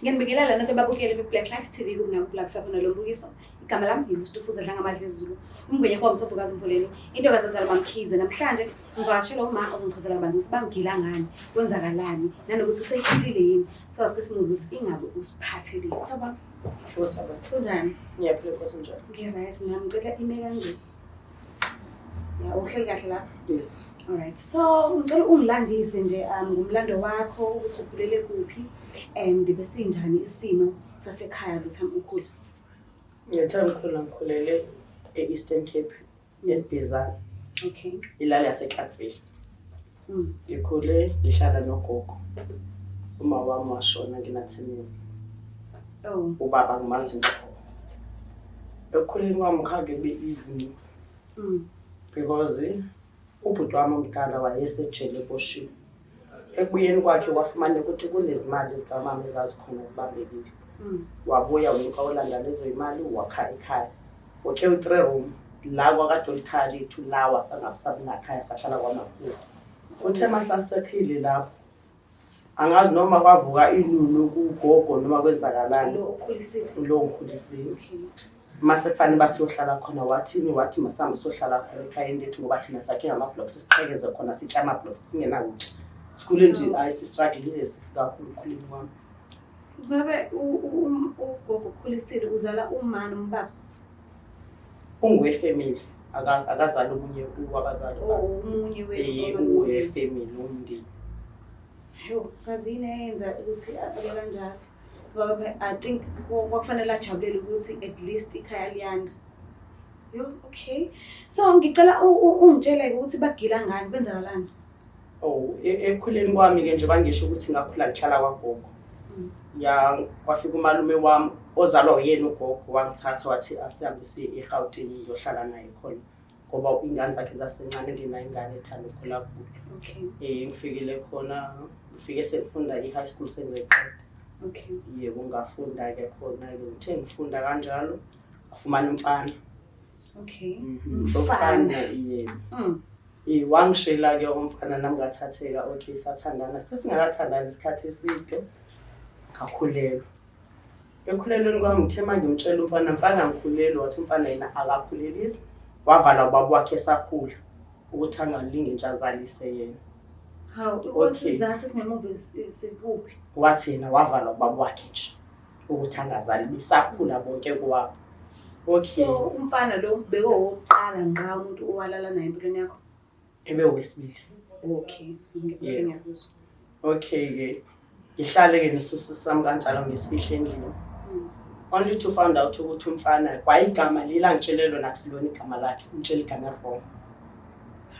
Ngiyanibingelela nonke babukeli be-Black Life TV kumna kuBlack Life nalo mbukiso. Igama lami nginguStufuza Dlangamadla Zulu. Umngwenye komsofukazi Mvuleni, intokazi ezala MaMkhize. Namhlanje ngivakashela uma ozongichazela kabanzi ukuthi bamgila ngani, kwenzakalani, nanokuthi useyikhulile yini. So sike simuze ukuthi ingabe usiphathelile. Sawubona. Sawubona. Kunjani? Ngiyaphila, Nkosi, njani? Ngi-right nami, ngicela ime kanje. Ya, uhleli kahle lapha? Yes. Alright. So ngicela ungilandise nje ngomlando wakho, ukuthi ukhulele kuphi and besinjani isimo sasekhaya the time ukhula. Ngithe ngikhula, ngikhulele e-Eastern Cape, eBhizana, ilali yaseClarkville. Ngikhule ngihlala nogogo. Uma wami washona ngina-10 years. Oh. Ubaba ngimazi nhlobo. Ekukhuleni kwami khake kube easy ngithi because ubhuti wami omdala wayesejele, eboshiwe. Ekubuyeni kwakhe kwafumaneka ukuthi kunezimali zikamama ezazikhona zibambekile. Wabuya wenyuka wolanda lezo imali, wakha ekhaya. Wakhe u-three room la kwakade likhaya lethu lawa, sangabusabi nakhaya, sahlala kwamakhulu. Uthe masasekhile lapho, angazi noma kwavuka inunu kugogo noma kwenzakalani. Lo ukhulisile. Lo ngikhulisile. Mase kufanele basiyohlala khona, wathini? Wathi masihambe siyohlala khona ekhayeni lethu ngoba thina sakhe ngama-blocks, siqhekeze khona, sitya ama-blocks, singenakutya. Sikhule nje, hayi, si-struggle-ile sisikakhulu ekukhuleni kwami. Ngabe ugogo ukhulisile uzala uma nombaba? Unguwe-family, akazali omunye wabazali Oh, bakhe. omunye Uwe-family, umndeni. Yo, kazi yini eyenza ukuthi abe kanjalo? Ngoba I think kwakufanele ajabulele ukuthi at least ikhaya liyanda. Yo, okay. So ngicela ungitshele ukuthi bagila ngani, kwenzakalani? Oh, ekukhuleni kwami-ke nje bangisho ukuthi ngakhula ngihlala kwagogo. Ya, kwafika umalume wami ozalwa uyena ugogo, wangithatha wathi asihambe siye eGauteng, ngiyohlala naye khona ngoba ingane zakhe zasencane, ngenayo ingane ethanda ukukhula khula. Ngifikile khona, ngifike sengifunda i-high school, sengizoyiqeda. Yebo, ngafunda-ke khona-ke. Ngithe ngifunda kanjalo, ngafumana umfana. Umfana. Umfana, yebo. Wangishela-ke umfana, nami ngathatheka. Okay, sathandana, sesingakathandani isikhathi eside, ngakhulelwa. Ekhulelweni kwami ngithe uma ngimtshela umfana, "Mfana, ngikhulelwe," wathi umfana yena akakhulelisi, wavala ubaba wakhe esakhula ukuthi angalingi nje azalise yena. Hawu, wathi isizathu esingemuva sikuphi? Wathi yena wavala ubaba wakhe nje ukuthi angazali besakhula bonke kwabo. Okay. So umfana lo bekowokuqala ngqa umuntu owalala naye empilweni yakho? Ebe owesibili. Okay. Okay, ngiyakuzwa. Okay-ke, ngihlale-ke nesusu sami kanjalo, ngisifihle endlini. Only to find out ukuthi umfana kwayigama leli angitshele lona akusilona igama lakhe, ungitshela igama e-wrong.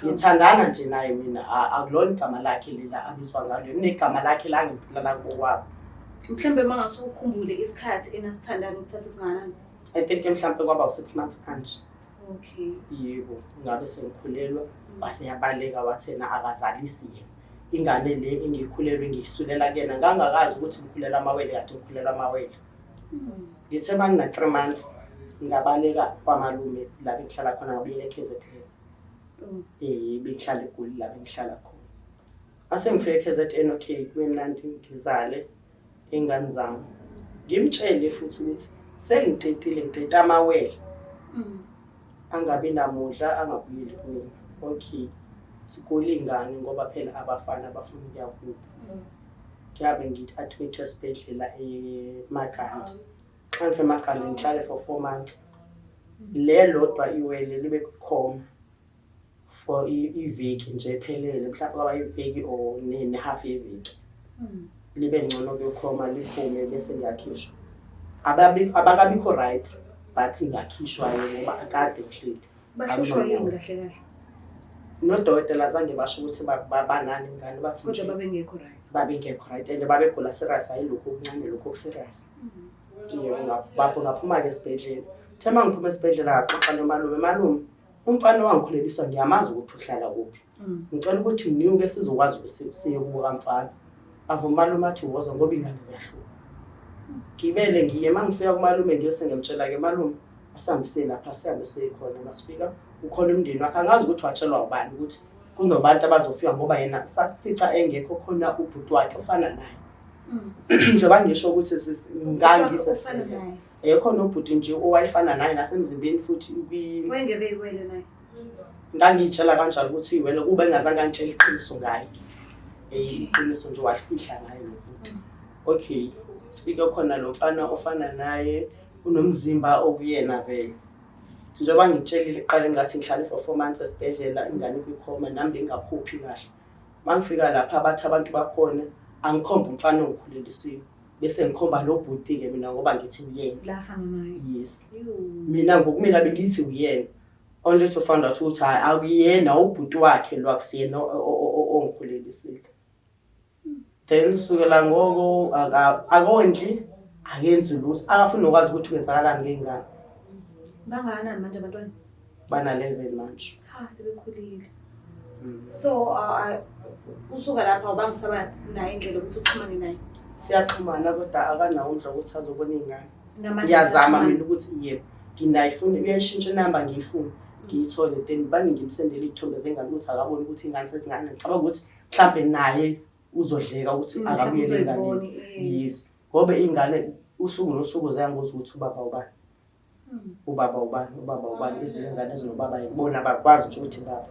Ngithandana nje naye mina, akulona igama lakhe lela abizwa ngalo, kunegama lakhe la ngempela la kokwabo. Mhlawumbe uma ngase ukhumbule isikhathi enasithandana ukuthi sasesingakanani? I think mhlawumbe kwaba u-6 months kanje. Yebo, ngabe sengikhulelwa, waseyabaleka, wathi yena akazalisi yena. Ingane le engiyikhulelwe ngiyisulela kuyena, ngangakazi ukuthi ngikhulelwa amawele, kade ngikhulelwa amawele. Ngithe uma ngina-3 months ngabaleka kwamalume la bengihlala khona, ngabuyela e-KZN. Bengihlala eGoli la bengihlala khona. Mase ngifike e-KZN, okay, kube mnandi, ngizale iy'ngane zami. Ngimtshele futhi ukuthi sengitetile, ngitete amawele. Angabi namudla, angabuyeli kumina. Okay. Sigule iy'ngane ngoba phela abafana bafuna ukuya kubo. Ngiyabe ngi-admit esibhedlela eMakhanda. Xa ngifika eMakhanda ngihlale for 4 months. Le lodwa iwele libe ku-coma for iviki nje ephelele, mhlawumbe kwaba iviki or ne-half yeviki. Libe ngcono kuyo-coma, liphume bese ngiyakhishwa. Abakabikho right, but ngiyakhishwa-ke ngoba akade ngihleli. Bahlushwa yini kahle kahle? Nodokotela azange basho ukuthi banani ingane, bathi Kodwa nje babengekho right. Babengekho right and babegula serious, hayi lokhu okuncane, lokhu oku-serious. Yebo, ngaphuma-ke esibhedlela. Uthe uma ngiphuma esibhedlela ngaxoxa nomalume, "Malume, umfana owangikhuleliswa ngiyamazi ukuthi uhlala kuphi. Ngicela ukuthi nginyuke sizokwazi ukuthi siye kubo kamfana." Avuma umalume, athi woza ngoba ingane ziyahluka. Gibele ngiye, uma ngifika kumalume ngiyose ngiyamtshela-ke, "Malume, asihambe siye lapha." Sihambe siye khona, masifika kukhona umndeni wakhe, angazi ukuthi watshelwa ubani ukuthi kunobantu abazofika ngoba yena safica engekho, khona ubhuti wakhe ofana naye. Njengoba ngisho ukuthi Ufana ngangise naye. Khona ubhuti nje owayefana naye nasemzimbeni futhi Wayengeve iwele naye. Ngangiyitshela kanjalo ukuthi uyiwele, kuba engazange angitshele iqiniso ngaye. Iqiniso nje walifihla ngaye lo bhuti. Okay, sifike khona lo mfana ofana naye, unomzimba okuyena vele. Njengoba ngikutshelile ekuqaleni, ngathi ngihlale for 4 months esibhedlela, ingane kwikhoma, nami bengingaphuphi kahle. Uma ngifika lapha bathi abantu bakhona angikhombe umfana ongikhulelisile, bese ngikhomba lo bhuti-ke mina ngoba ngithi uyena. La afana naye. Yes. Yo. Mina ngokumina bengithi uyena, only to find out ukuthi hhayi, akuyena, ubhuti wakhe lo, akusiyena ongikhulelisile. Then sukela ngoko akondli, akenzi lutho, akafuni nokwazi ukuthi kwenzakalani ngey'ngane. Bangakanani manje abantwana? Bana-11 manje. Ha, sebekhulile. Mm. So usuka lapha awubangisaba naye indlela yokuthi uxhumane naye? Siyaxhumana, kodwa akanawo umdla wokuthi azobona iy'ngane. Namanje Ngiyazama nisaxhumana? mina ukuthi yebo, nginayifuna, uyayishintsha inamba, ngiyifune, ngiyithole, then bani ngimsendele iy'thombe zengane ukuthi akaboni ukuthi iy'ngane sezingane. Ngicabanga ukuthi mhlampe naye uzodleka ukuthi Mhlawumbe akabuyele enganeni. uzoyibona, yes. Yes, ngoba iy'ngane usuku nosuku ziyangibuza ukuthi ubaba ubani, ubaba ubani, ubaba ubani. Ezinye iy'ngane ezinobaba bona bakwazi nje ukuthi baba.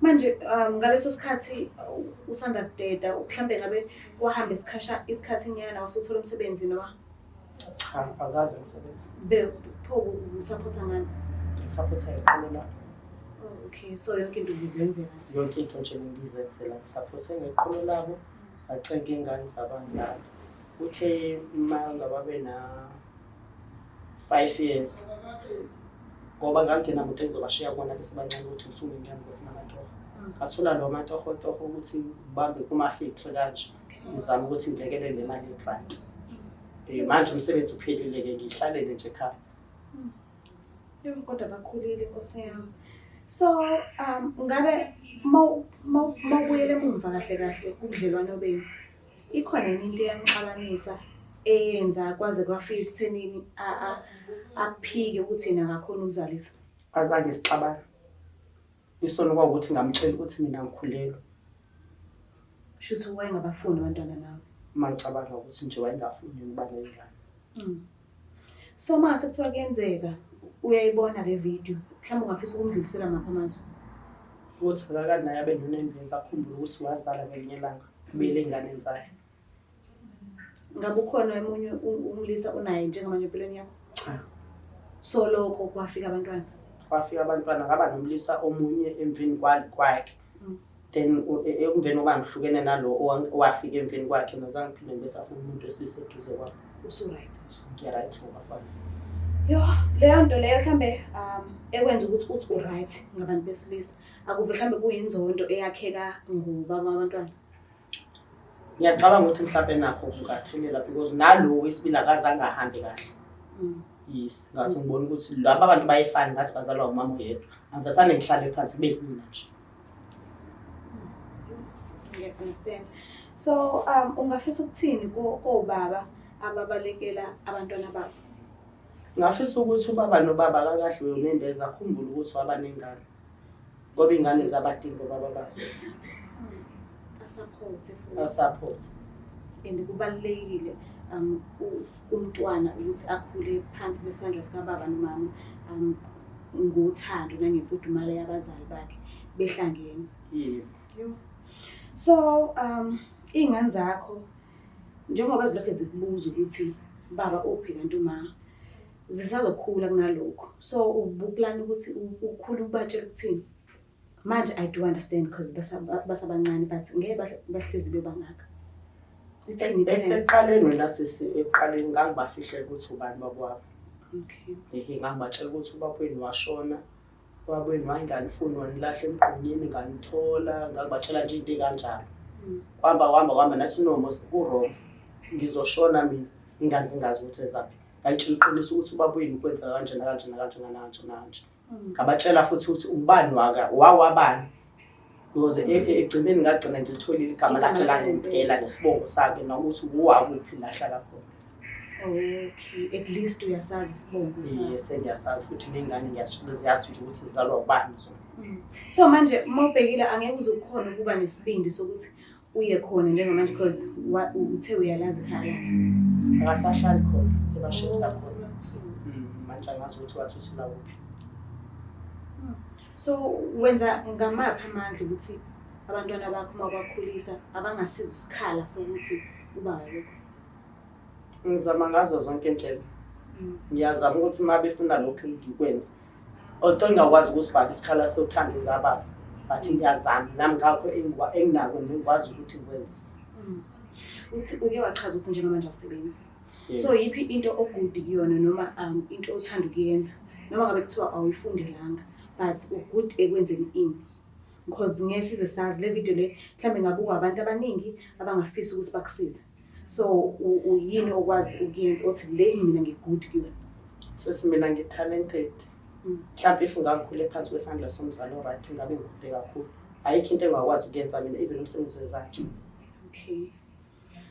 Manje ngaleso sikhathi usanda kudeda, mhlambe ngabe kwahamba isikhasha, isikhathi nyana, wasuthola umsebenzi noma? Cha, akaze ngisebenze. Be pho usaphotha ngani? Ngisaphotha iqolo lami. Oh, okay, so yonke into ubuzenzela nje. Yonke into nje bengiyizenzela, ngisaphothe ngeqolo labo, ngacenga iy'ngane zabangala. Uthe uma ngababe na-5 years, ngoba ngangingenamuntu engizobashiya kubona besebancane, ukuthi ngisuke ngihambe ngiyofuna amatoho. Ngathola lawo matohotoho ukuthi ngibambe kuma-factory kanje, ngizame ukuthi ngilekelele le mali ye-grant. Manje umsebenzi uphelile-ke, ngiyihlalele nje ekhaya. Yo, kodwa bakhulile, Nkosi yami. So ngabe mawubuyele emumva kahle kahle kubudlelwano benu, ikhona yini into eyanixabanisa eyenza kwaze kwafika ekuthenini akuphike ukuthi yena akakhoni ukuzalisa? Azange sixabane. Isono kwawukuthi ngamtshela ukuthi mina ngikhulelwe. Shuthi wayengabafuni abantwana nawe. Uma ngicabanga ukuthi nje wayengafuni ukuba ney'ngane. So mase kuthiwa kuyenzeka uyayibona le video, mhlawumbe ungafisa ukumdlulisela ngapha amazwi? Ukuthi akakazi naye abe nonembeza, akhumbule ukuthi wazala ngelinye ilanga, ubuyele ey'nganeni zakhe. Ngabe ukhona omunye umlisa unaye njengamanje empilweni yakho? Cha. So lokho kwafika abantwana. Kwafika abantwana, ngaba nomlisa omunye emveni kwakhe. Then emveni kokuba ngihlukene nalo owafika emveni kwakhe, ngazange ngiphinde ngibe safuna umuntu wesilisa eduze kwami. Usu-right nje. Ngiya-right ngobafana. Yo, leyo nto leyo mhlambe ekwenza ukuthi uthi u-right ngabantu besilisa. Akuve mhlambe kuyinzondo eyakheka ngobaba wabantwana? Ngiyacabanga ukuthi mhlawumbe nakho kungathelela, because nalo wesibili akazange ahambe kahle. Yes, ngase ngibona ukuthi laba bantu bayefana, ngathi bazalwa umama oyedwa. Angivesane ngihlale phansi kube yimina nje. Ngiya-understand. So ungafisa ukuthini kobaba ababalekela abantwana babo? Ngafisa ukuthi ubaba nobaba akakadliwe unembeza, akhumbule ukuthi waba nengane, ngoba iy'ngane zabadinga obaba bazo. Asupport futhi. Asupport. And kubalulekile umntwana ukuthi akhule phansi kwesandla sikababa nomama ngothando nangemfudumalo yabazali bakhe behlangene. Yebo. Yo. So iy'ngane zakho njengoba zilokhu zikubuza ukuthi baba uphi kanti uma, zisazokhula kunalokho. So ubuplana ukuthi ukhule ubatshela ukuthini? Manje I do understand because basabancane, but ngeke bahlezi bebangaka. Ithini i-plan? Ekuqaleni wena sisi, ekuqaleni ngangibafihlela ukuthi ubani baba wabo. Ehe, ngangibatshela ukuthi ubaba wenu washona, ubaba wenu wayenganifuni, wanilahla emgqonyeni, nganithola, ngangibatshela nje into ey'kanjalo. Kwahamba kwahamba kwahamba, nathi no mos ku-wrong, ngizoshona mina ingane zingazi ukuthi ezaphi. Ngayitshela iqiniso ukuthi ubaba wenu kwenza kanje nakanje nakanje nakanje nakanje. Ngabatshela futhi ukuthi ubani waka wawabani, because ekugcineni ngagcina ngilitholile igama Igama lakhe lakhe. Langempela nesibongo sakhe nokuthi uwakuphi la ahlala khona. Okay, at least uyasazi isibongo sakhe. Iye, sengiyasazi futhi ney'ngane ngiyatshela, ziyazi nje ukuthi zizalwa ubani zona. So manje uma ubhekile angeke uze ukhone ukuba nesibindi sokuthi Uye khona njengamanje because uthe uyalazi ikhaya lakhe. Akasahlali khona, sebashifta Oh, khona. sebathutha. Manje angazi ukuthi wathuthela kuphi. So wenza ngamaphi amandla ukuthi abantwana bakho uma ubakhulisa abangasiza isikhala sokuthi uba akekho? Ngizama ngazo zonke indlela. Ngiyazama ukuthi uma befuna lokhu ngikwenze. Although ngingakwazi ukusifaka isikhala sothando lukababa, but ngiyazama nami ngakho enginako ngikwazi ukuthi ngikwenze. Uthi uke wachaza ukuthi njengamanje awusebenzi. Yebo. So yiphi into o-good kuyona noma into othanda ukuyenza noma ngabe kuthiwa awuyifundelanga, but u-good ekwenzeni ini? Because ngeke size sazi, le video le mhlawumbe ingabukwa abantu abaningi abangafisa ukuthi bakusize. So uyini okwazi ukuyenza othi le mina ngi-good kuyona? Sesi, mina ngi-talented. Mhlawumbe if ngangikhule phansi kwesandla somzali o-right, ngabe ngikude kakhulu. Ayikho into engakwazi ukuyenza mina, even umsebenzi wezandla. Okay.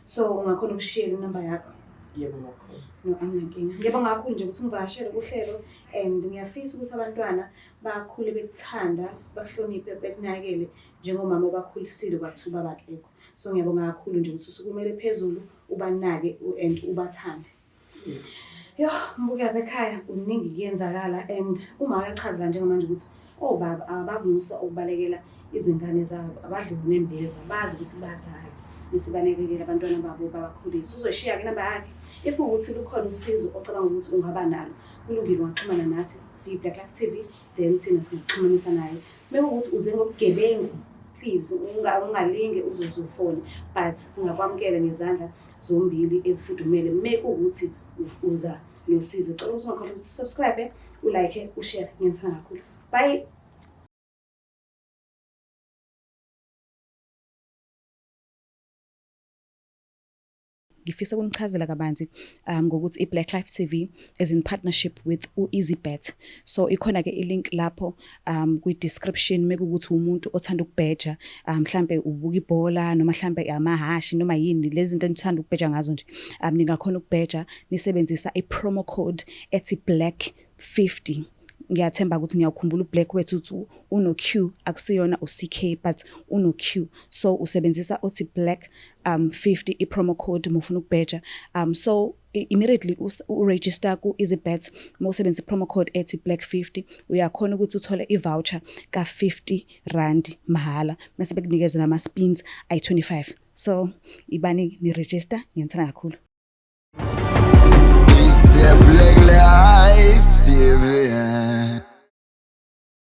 So ungakhona ukushiyela inamba yakho? Yebo, ngakhona. No, anginankinga. Ngiyabonga kakhulu nje ukuthi ungivakashele kuhlelo and ngiyafisa ukuthi abantwana bakhule bekuthanda, bakuhloniphe, bekunakekele njengomama obakhulisile kwathiwa ubaba akekho. So ngiyabonga kakhulu nje ukuthi usukumele phezulu, ubanake and ubathande. Yo, mbukela ekhaya, kuningi kuyenzakala and uma uyachaza la njengamanje ukuthi obaba abamusa ukubalekela izingane zabo, abadle unembeza, bazi ukuthi bazali bese banakekele abantwana babo, babakhulise. Uzoshiya-ke inamba yakhe if kuwukuthi lukhona usizo ocabanga ukuthi ungaba nalo. Kulungile, ungaxhumana nathi siyi-Black Life TV, then thina singakuxhumanisa naye. Mekuwukuthi uze ngobugebengu, please ungalinge uzoze ufone, but singakwamukela ngezandla zombili ezifudumele mekuwukuthi uza nosizo. Cela ukuthi ungakhohlwa ukuthi u-subscribe, u-like, u-share. Ngiyanithanda kakhulu, bye. Ngifisa ukunichazela kabanzi ngokuthi i-Black Life TV is in partnership with u-EasyBet. So ikhona-ke i-link lapho kwi-description mekuwukuthi umuntu othanda ukubheja, mhlambe ubuka ibhola noma mhlambe amahhashi noma yini lezi zinto enithanda ukubheja ngazo nje. Ningakhona ukubheja nisebenzisa i-promo code ethi Black 50. Ngiyathemba ukuthi ngiyawukhumbula uBlack wethu uthi uno-Q, akusiyona u-CK but uno-Q. So usebenzisa othi Black 50 i-promo code uma ufuna ukubheja. So immediately u-register ku-EasyBet, uma usebenzisa i-promo code ethi Black 50, uyakhona ukuthi uthole i-voucher ka-50 rand mahhala mase bekunikeza nama-spins ayi-25. So ibani ni-register, ngiyanithanda kakhulu. It's the Black Life TV.